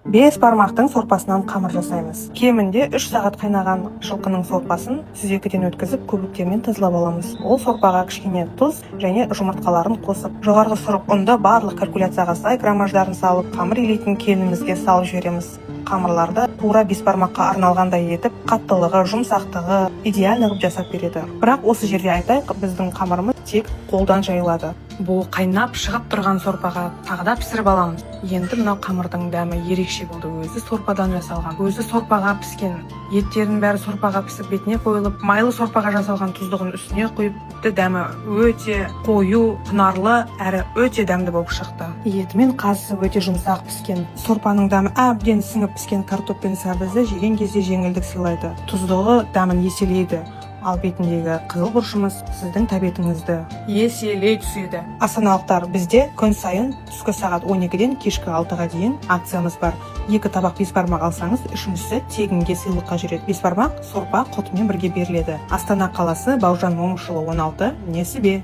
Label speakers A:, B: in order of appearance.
A: Бес бармақтың сорпасынан қамыр жасаймыз. Кемінде 3 сағат қайнаған жылқының сорпасын сүзекіден өткізіп, көбіктермен тазалап аламыз. Ол сорпаға кішкене тұз және жұмыртқаларын қосып, жоғарғы сұрып ұнды барлық калькуляцияға сай граммаждарын салып, қамыр илейтін келінімізге салып жібереміз. Қамырларды тура бес бармаққа арналғандай етіп, қаттылығы, жұмсақтығы идеально қылып жасап береді. Бірақ осы жерде айтайық, біздің қамырымыз тек қолдан жайылады. Бұл қайнап шығып тұрған сорпаға тағы да пісіріп аламыз. Енді мынау қамырдың дәмі ерекше болды. Өзі сорпадан жасалған, өзі сорпаға піскен, еттерінің бәрі сорпаға пісіп, бетіне қойылып, майлы сорпаға жасалған, тұздығын үстіне құйып, тіпті дәмі өте қою, құнарлы әрі өте дәмді болып шықты. Еті мен қазысы өте жұмсақ піскен, сорпаның дәмі әбден сіңіп піскен картоп пен сәбізді жеген кезде жеңілдік сыйлайды, тұздығы дәмін еселейді, ал бетіндегі қызыл бұрышымыз сіздің тәбетіңізді еселей түседі. Астаналықтар, бізде күн сайын түскі сағат 12-ден кешкі 6-ға дейін акциямыз бар. Екі табақ бесбармақ алсаңыз, үшіншісі тегінге сыйлыққа жүреді. Бесбармақ сорпа құртымен бірге беріледі. Астана қаласы, Бауыржан Момышұлы, 16, несібе.